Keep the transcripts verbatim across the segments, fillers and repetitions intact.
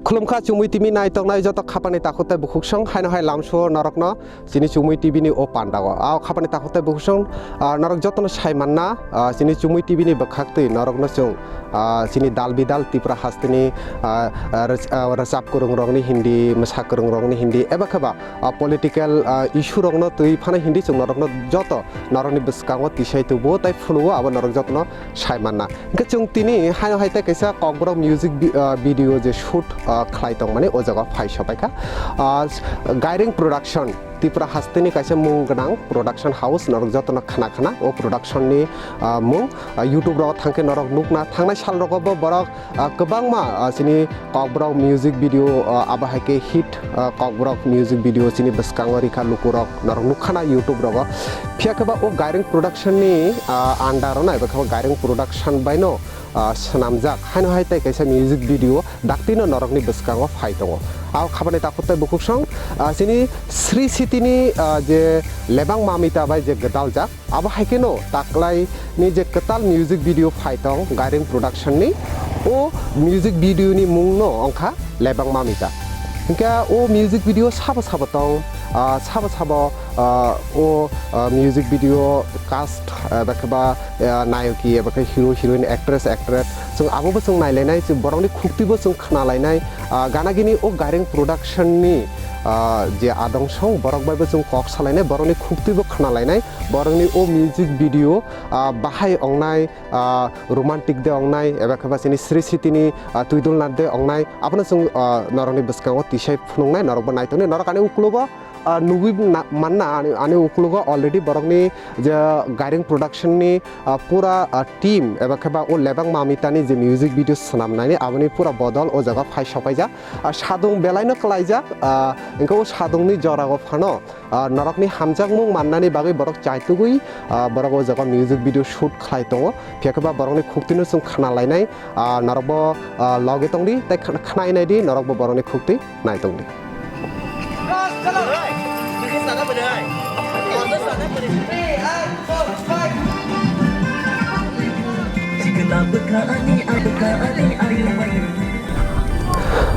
Khulumkha Chumui T V nai tongnai joto khapani takhuk tei bukhuksong, haino hai lamsao norokno chini Chumui T V ni o pandao. A khapani takhuk tei bukhuksong, ah, norok jotono sai manna, ah, chini Chumui T V ni bwkhaktwi norokno chwng, ah, chini dal bidal Tripura hasteni, ah, ah, rech-, ah, rwchap kwrwngrokni hindi, mwsa kwrwngrokni hindi, eba khe ba, ah, political, ah, issue rokno twi phano hindi chwng norokno joto norokni bwskango tisai tubuo tei phunukgo, abo norok jotono sai manna. Hwnkhe chwng tini haino hai tei kaisa Kokborok music vi-, ah, video je shoot, ah, khlai tongmani o jaga phai sopaikha. Ah, Gairing Production, Tripura hasteni kaisa mung gwnang production house, norok jotono khna khna o production ni, ah, mung. Ah, YouTube rogo thangkhe norok nukna, thangnai sal rogo bo borok, ah, kwbangma, ah, chini Kokborok music video, ah, abo hai khe hit, ah, Kokborok music video chini bwskango rikha lukurok norok nukkhana YouTube rogo. Phiya khe ba o Gairing Production ni, ah, under o nai ba khe ba Gairing Production bai no, ah, swnamjak haino hai tei kaisa music video daktino norokni bwskango phai tongo. Abo khapani takhuk tei bukhuksong, ah, chini Sri City ni, ah, je lebang mamita bai je gwdaljak, abo hai kheno taklaini je kwtal music video phai tong Gairing Production ni, o music video ni mung no wngkha Lebang Mamita. Hwnkhe o music video sabo sabo tong, ah, sabo sabo, ah, o, ah, music video cast, ah, eba khe ba, ah, nayoki, eba khe hero, heroine, actress, actress, chwng abo bo chwng nailainai, chwng borokni khukti bo chwng khnalainai, ah, gana gini o Gairing Production ni, ah, je adong song borok bai bo chwng kok salainai, borokni khukti bo khnalainai, borokni o music video, ah, bahai ongnai, ah, romantic de ongnai, eba khe ba chini Sri City ni, ah, twidulna de ongnai, abono chwng, ah, norokni bwskango tisai phunuknai, norokbo naitoknai, norok ani uklogo, ah, nugui na-, manna, ani, ani uklogo already borokni je Gairing Production ni, ah, pura, ah, team, eba khe ba o Lebang Mamita ni je music video swnamnani, aboni pura bodol o jaga phai sopaijak. Ah, sadung belaino kwlaijak, ah, hwnkhe o sadungni jorao phano, ah, norokni hamjakmung mannani bagwi borok chaitugwi, ah, borok o jaga music video shoot khlai tongo. Phiya khe ba borokni khuktino chwng khna lainai, ah, norokbo, ah, logi tongdi tei khna-, khnai naidi, norokbo borokni khukti nai tongdi.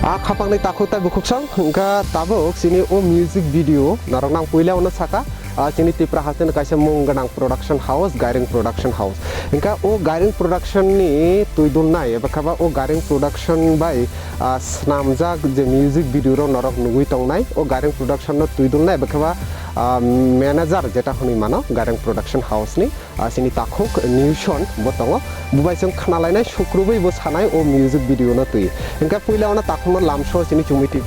A khapangni takhuk tei bukhuksong hwnkha tabuk chini o music video norok nang puila ono saka, ah, chini Tipra hasteni kaisa mung gwnang production house, Gairing Production House. Hwnkha o Gairing Production ni twidulnai eba khe ba o Gairing Production bai, ah, swnamjak je music video rok norok nugui tongnai, o Gairing Production no twidulnai eba khe ba, ah, manager jeta hwnwi mano Gairing Production House ni. Ah, chini takhuk Newson bo tongo. Bo bai chwng khna lainai, sukrubwi bo sanai o music video no twi. Hwnkhe puila ono takhukno lamsao chini Chumui T V.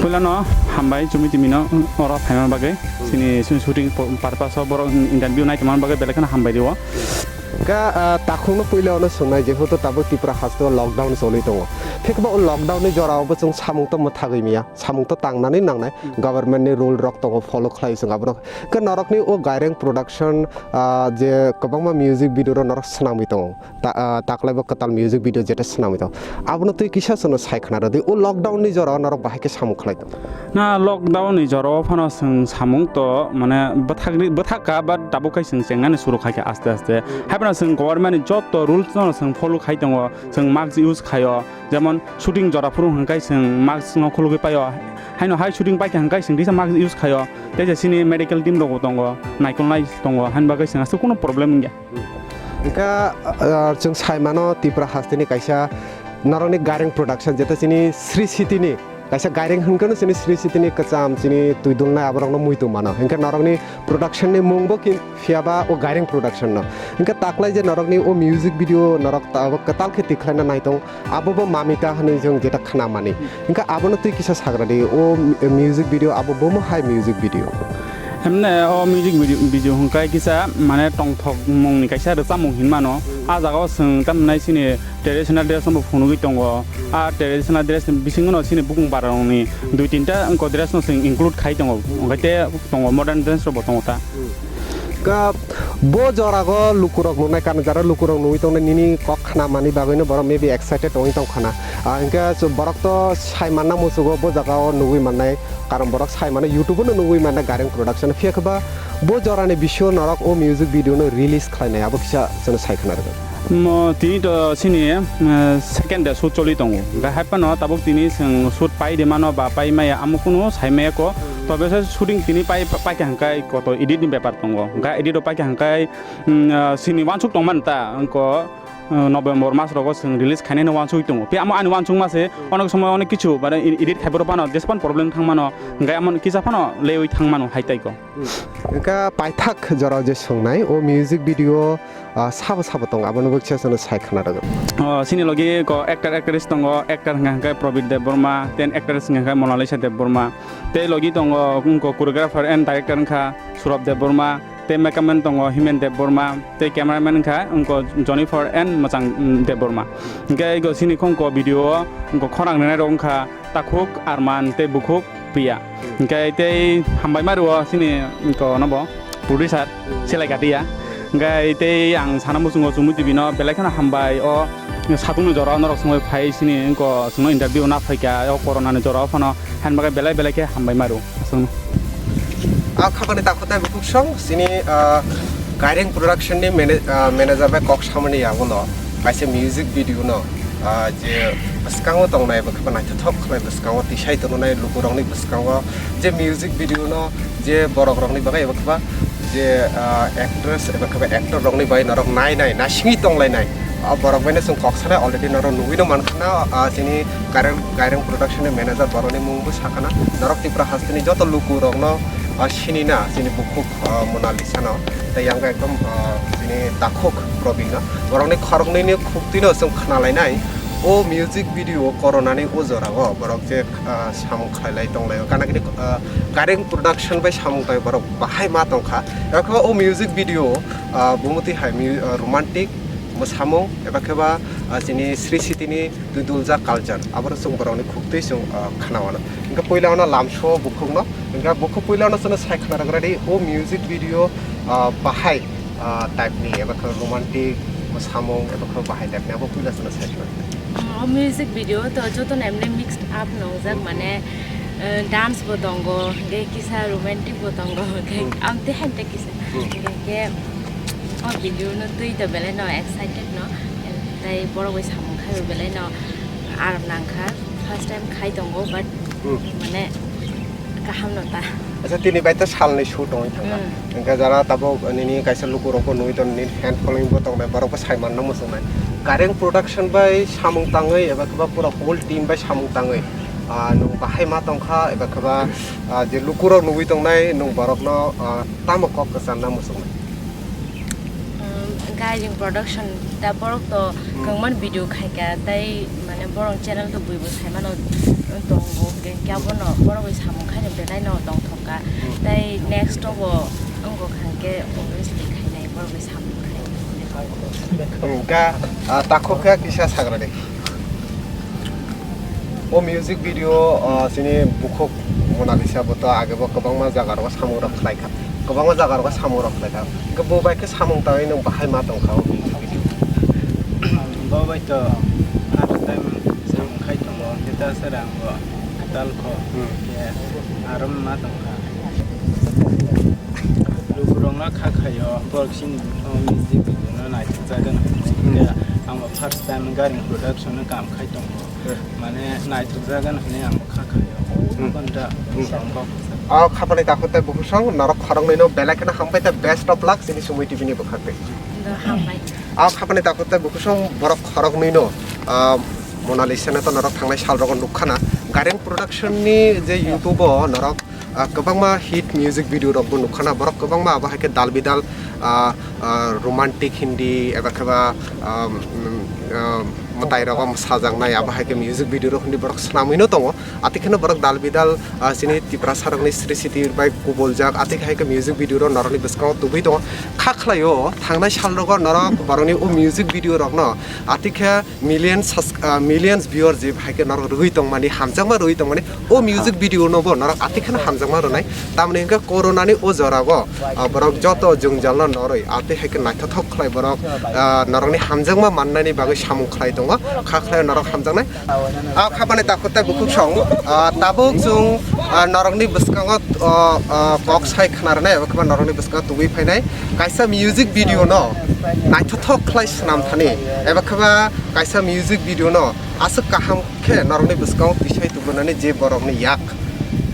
Puilano hambai Chumui T V no oro phaima bagwi. Chini shooting purpose o borok interview nai tongma bagwi belai kheno hambai rio. Hwnkhe, ah, takhukno puila ono swngnai, jehetu tabuk Tripura hasteo lockdown choli tongo. Phiya khe ba o lockdown ni jorao bo chwng samung tongma thagwi maya. Samung to tangnani nangnai, government ni rule rok tongo, follow khlai chwng abono. Khe norokni o Gairing Production, ah, je kwbangma music video rok norok swnamwi tongo. Ta-, ah, taklaibo kwtal music video jeta swnamwi tongo. Abono twi kisa chwngno sai khna rwdi. O lockdown ni jorao norok bahai khe samung khlai tongo. Na lockdown ni jorao phano chwng samung to mane bwthakni, bwthak kha, but tabuk khai chwng chengnani suru khai kha aste aste. Hai phano chwng government ni joto rules no chwng follow khai tongo. Chwng mask use khaio. Jemon shooting jora phuru hwnkhai chwng mask no khulugwi paio. Haino hai shooting paikha hwnkhai chwng kisa mask use khaio. Tei je chini medical team rokbo tongo, naikolnai tongo, haini bagwi chwng aswk kunu problem wngya. Hwnkha, ah, chwng sai mano Tripura hasteni kaisa norokni Gairing Production, jeta chini Sri City ni kaisa Gairing hwnkheno chini Sri City ni kwcham chini twidulnai aborokno muitu mano. Hwnkhe norokni production ni mungbo ki-, phiyaba o Gairing Production no. Hwnkhe taklai je norokni o music video norok ta-, kwtal khe tikhlaina naitong. Abo bo Mamita hwnwi chwng jeta khna mani. Hwnkhe abono twi kisa sagra di, o mu-, music video abo bomo hai music video. Hemne o music video, video hwnkhe kisa mane tongthok mungni kaisa rwchapmung hinmano. A jagao chwng tamni chini traditional dress no bo phunugwi tongo. A traditional dress ni bisingo no chini bukung bara rokni dui tinta wngkha dress no chwng include khai tongo. Hwnkhe te tongo modern dress rok bo tongo ta. Ka bo jorago lukurok nungnai, karno jara lukurok nugwi tongnai, nini kok khna mani bagwino borok maybe excited wngwi tong khana. Ah, hwnkhe borok to sai manna muchugo bo jagao nugwi mannai, karon borok sai mano YouTube-o no nugwi mannai Gairing Production. Phiya khe ba bo jorani bisio norok o music video no release khlainai, abo kisa chwngno sai khna rwgwi. Mo tini to sini, eh, second day shoot choli tongo. Hingke hai phano tabuk tini chwng shoot pai de mano ba pai maya amo kunu sai maya ko. Tobe se shooting tini pai, pai kha hingke koto edit ni bepar tongo. Hingke edit o pai kha hingke, mm, eh, sini wansuk tong man ta, hingko, eh, November mas rogo chwng release khainai no wansuk tongo. Pi amo ani wansuk ma se, onek somoy onek kichu, mane edit khai boro phano, jesapan problem thang mano, hingke amo kisa phano leui thang mano hai tai ko. Hingke paithak jora je songnai, o music video, ah, sabo sabo tongo, abono bo kisa chwngno sai khna rwgwi. O, sini logi ko actor actress tongo, actor hwnka hwnkhe Probir Debbarma, then actress hwnka hwnkhe Monalisa Debbarma, tei logi tongo wngko choreographer and director wngkha Surab Debbarma, tei makeup man tongo Himen Debbarma, tei cameraman wngkha wngko Jonifer and Mwchang, mm, Debbarma. Hwnkhe ego sini khongko video o wngko khorang rwnai rok wngkha Takhuk, Arman tei Bukhuk Priya. Hwnkhe tei hambai ma rwo sini wngko nobo producer Selai Katia. Hwnkhe tei ang sana muchungo Chumui T V no belai kheno hambai o satung ni jora o norok songwi phai sini wngko chwngno interview na phaikha o corona ni jora o phano, han bagwi belai belai khe hambai ma rwo. Aswkno. A khapani takhuk tei bukhuk song sini, ah, Kairing Production ni mana-, ah, manager bai kok samani yagulo kaisa music video no, ah, je bwskango tongnai abo khe naithothok khlai bwskango tisai tongnai lukurokni bwskango je music video no je borokrokni bagwi abo khe je, ah, actress abo khe actor rokni bagwi norok nai nai nasingwi tonglainai. O borok bai no chwng kok sanai already norok nugwi no mankha na, ah, chini Kairing, Kairing Production ni manager borokni mung bo sakha na. Norok Tripura hasteni joto luku rok no, ah, sini na chini bukhuk, ah, Monalisa no. Tei yang ekdom, ah, chini takhuk Probin no. Borokni khoroknwi ni khuktwi no chwng khna lainai. O music video corona ni o jora o borok je, ah, samung khlai lai tong lai o. Kana kini, ah, Kairing Production bai samung tai borok bahai ma tong kha. Eko o music video, ah, bumutwi hai mu-, ah, romantic, mwsamung, eba khe ba, ah, chini Sri Siti ni twi duljak culture, aboro chwng borokni khuktwi chwng, ah, khna wano. Hingke puila wano lamso bukhukno, hingke bukhuk puila wano chwngno sai khna rwgra di, o music video, ah, bahai, ah, type ni, eba khe romantic, mwsamung, eba khe bahai type ni, abo puila chwngno sai khna rwgra di. Mm, o music video to jotono emni mixed up nongjak, mane, eh, dance bo tongo, hingke kisa romantic bo tongo, hingke Hmm. amtwi hainte kisa, Hmm. hingke o video no twi to belai no excited no, tei borok bai samung khai bo belai no aram nang kha. First time khai tongo, but Hmm. mane kaham no ta. Acha, tini bai to salni shoot tongwi thangkha. Hmm. Hingke jara tabuk nini kaisa lukurokbo nugwi tongo, nini fan following bo tongnai, borokbo sai manna muchungnai. Kairing Production bai samung tangwi eba khe ba pura whole team bai samung tangwi, ah, nwng bahai ma tongkha eba khe ba, ah, je lukurok nugwi tongnai, nwng borokno, ah, tamo kok kwchanna muchungnai? Um, Kairing Production da borok to Hmm. kwbangma video khaikha, tei mane borok channel to buibo sai mano tongo, hwnkhe abono borok bai samung khaino belai no tongthok kha. Hmm. Tei next o bo wngkha hwnkhe obviously khainai borok bai samung khai. Hmm, ga, ah, takhuk khe kisa sagra de. O music video, ah, chini bukhuk Monalisa bo to age bo kwbangma jaga rogo samung rok khlai kha, kwbangma jaga rogo samung rok khlai kha. Hwnkhe bo bai khe samung tangwi nwng bahai ma tong kha o music video? Bo bai to first time samung khai tongo, hwnkhe ta sara ang bo kwtal kho, Hmm. hwnkhe aro ma tong kha. Lukurokno kha khaio, borok chini bwkhao music video no naithok jagano hwnwi. Hmm. Hwnkhe ang bo first time Kairing Production no kam khai tongo. Hmm. Mane naithok jagano hwnwi ang bo kha khaio. Hmm. Ghonta Hmm. song kok. O khapani takhuk tei bukhuk song norok khoroknwi no belai kheno hambai tei best of luck chini Chumui T V ni bwkhak twi. Do hambai. O khapani takhuk tei bukhuk song borok khoroknwi no, ah, Monalisa no to norok thangnai sal rogo nukha na. Kairing Production ni je YouTube o norok, ah, kwbangma hit music video rok bo nukha na. Borok kwbangma abo hai khe dal bidal, ah, ah, romantic hindi eba khe ba, ah, mm, ah, mwtai rogo mwsajaknai abo hai khe music video rok hindi borok swnamwi no tongo. Atwi kheno borok dal bidal, ah, chini Tiprasa rokni Sri Siti bai kubuljak. Atwi hai khe music video rok norokni bwskango tubui tongo. Kha khlaio thangnai sal rogo norok borokni o music video rokno atwi khe million subs-, ah, millions viewer je hai khe norok rwui tongmani, hamjakma rwui tongmani, o music video no bo norok atwi kheno hamjakma rwnai. Tamoni hwnkhe corona ni o jora go, ah, borok joto jwngjal no norwi atwi hai khe naithothok khlai borok, ah, norokni hamjakma mannani bagwi samung khlai tongo. Kha khlai norok hamjaknai. A khabani takhuk tei bukhuk song, ah, tabuk chwng, ah, norokni bwskango, ah, ah, kok sai khna rwnai, eba khe ba norokni bwskango tubui phainai kaisa music video no naithothok khlai swnam thani, eba khe ba kaisa music video no aswk kaham khe norokni bwskango tisai tubunani je borokni yak.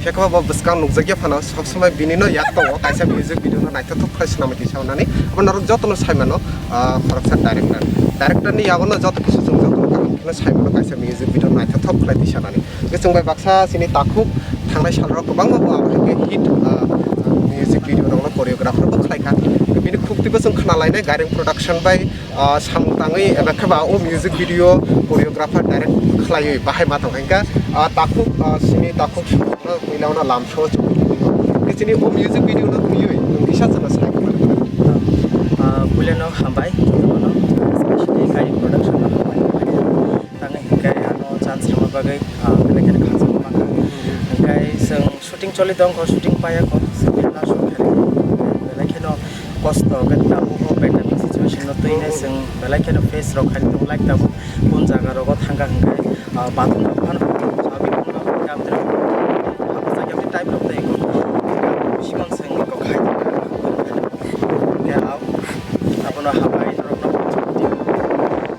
Phiya khe ba bo bwskang nukjakya phano, sob somoi bini no yak tongo, kaisa music video no naithothok khlai swnamwi tisa hwnani. Abo norok jotono sai mano, ah, khoroksa director. Director ni yago no joto kisa chwng jotono kaham kheno sai mano, kaisa music video naithothok khlai tisa nani. Hwnkhe chwng bai baksa chini takhuk thangnai sal rok kwbangma bo abo hai khe hit, ah, music video rok no choreographer bo khlai kha. Bini khuk twi bo chwng khna lainai Gairing Production bai, ah, samung tangwi eba khe ba o music video choreographer direct khlaiwi bahai ma tong kha. Hwnkhe, ah, takhuk, ah, sini takhuk songno puila no lamso chini o music video no twiwi kisa chana sai kha. Ah, puila no hambai, jotono, especially Gairing Production no hambai. Tangwi hwnkhe ano chance rwma bagwi, ah, belai kheno khajagwi mankha. Hwnkhe chwng shooting choli tongkho, shooting paiya kho, shooting last shoot khe belai kheno kosto, hwnkhe tabuk o pandemic situation no twino chwng belai kheno face rok khai tong like tabuk kun jaga rogo thangkha hwnkhe, ah, bathroom rok phano sabi tongma hwnkhe amtwrwng hapjak yakni time rok tei bisingo chwng kok khai tongkha hwnkhe abono hambai norokno,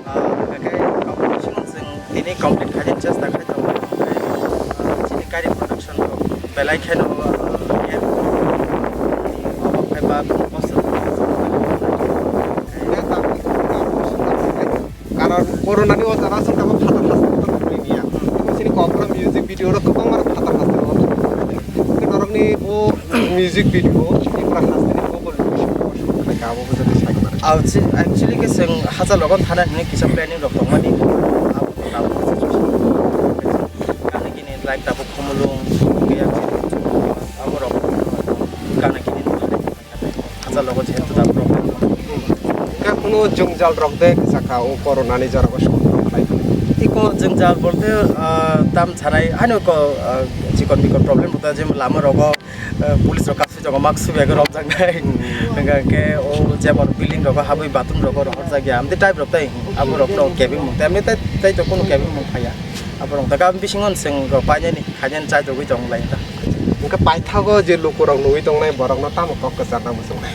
ah, hwnkhe kok bisingo chwng tini complete khaina chesta khai tongo. Chini Gairing Production rok belai kheno, ah, obo khai ba kosto. Karon corona ni o jaga song tamo phatar haste to nukli niya. Chini kokborok music video rok kwbangma phatar haste o. Norokni o music video, Tripura haste ni Google location o shoot khlai kha, abo bo jodi sai mano. Aw, chi-, actually khe chwng hachal rogo thana hinwi kisa planning rok tongmani. Abo, abo, gana gini like tabuk Khumulwng, Gaya, abo rok gana gini hachal rogo jehetu da problem. Khe kunu jwngjal rok de kisa kha o corona ni jora o shoot rok khlai kha. Iko jwngjal bolte, ah, tam sanai, haino ko, ah, chikon mikon problem rok ta, jemon lama rogo, ah, police rok kasu jago mask subya go romjak nai. Hmm. Hingke o jemon building rogo habwi bathroom rogo rohorjak ya. Amte type rok tai abo rok no kebeng mung. Tamni tai, tai to kono kebeng mung phaya. Abo rok ta gam bisingo chwng rok painani khainani chai rogwi tong lai ta. Hingke paithago je luku rok nugwi tongnai borok no tamo kok kwcharna muchungnai.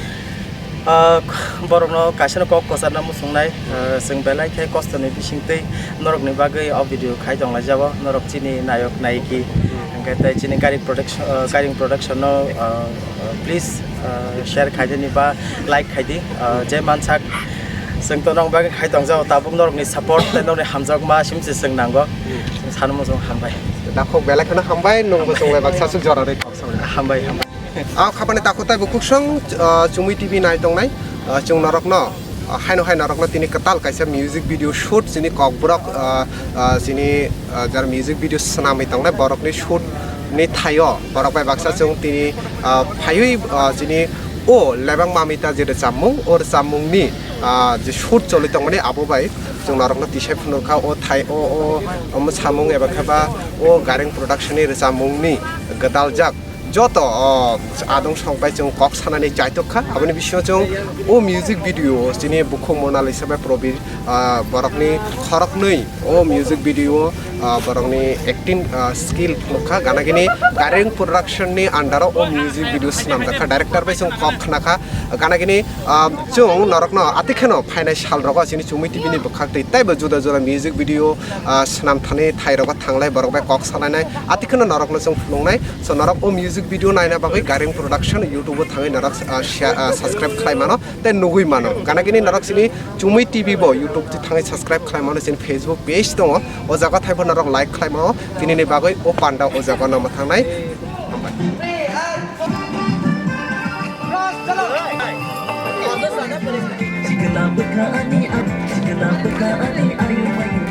Ah, borokno kaisa no kok kwcharna muchungnai, ah, chwng belai khe kostoni bisingtwi norokni bagwi o video khai tonglaijabo, norok chini nayok nayiki, hwnkhe tei chini Gairing Production, ah, Gairing Production no, ah, ah, please, ah, share khaidi ni ba like khaidi, ah, je mansak chwng to norok bagwi khai tongjao, tabuk norokni support tei norokni hamjakma simse chwng nango, chwng sano muchung hambai. Dakhok belai kheno hambai, nwngbo chwng bai baksa swk jora rwi kok samani. Hambai, hambai. Ah, khapani takhuk tai bukhuk song, ah, Chumui T V nai tongnai, ah, chwng norokno, ah, haino hai norokno tini kwtal kaisa music video shoot chini kokborok, ah, ah, chini, ah, jar music video swnamwi tongnai borokni shoot ni thaio borok bai baksa chwng tini, ah, phaiwi, ah, chini o lebang mamita je rwchapmung, o rwchapmungni, ah, je shoot choli tongmani abo bai chwng norokno tisai phunukha o thai o, o, o mwsamung eba khe ba o Gairing Production ni rwchapmungni gwdaljak. Joto, o, adong song bai chwng kok sanani chaitok kha, aboni bisingo chwng o music video chini bukhuk Monalisa bai Probir, ah, borokni khoroknwi o music video, ah, borokni acting, ah, skill phunuk kha, gana gini Gairing Production ni under o o music video swnamjak kha, director bai chwng kok khna kha, gana gini, ah, chwng norokno atikheno phainai sal rogo chini Chumui T V ni bwkhak twi teibo juda juda music video, ah, swnam thani thai rogo thanglai borok bai kok salainai atikheno norokno chwng phunuknai. So norok o music video naina bagwi Gairing Production YouTube o thangwi norok, ah, share, ah, subscribe khlai mano tei nugwi mano. Gana gini norok chini Chumui T V bo YouTube twi thangwi subscribe khlai mano, chini Facebook page tongo, o jaga thaibo norok like khlai mano. Tini ni bagwi o panda o jaga no mwthangnai. Hambai. Chikla bwkha ani, chikla bwkha ani, ani.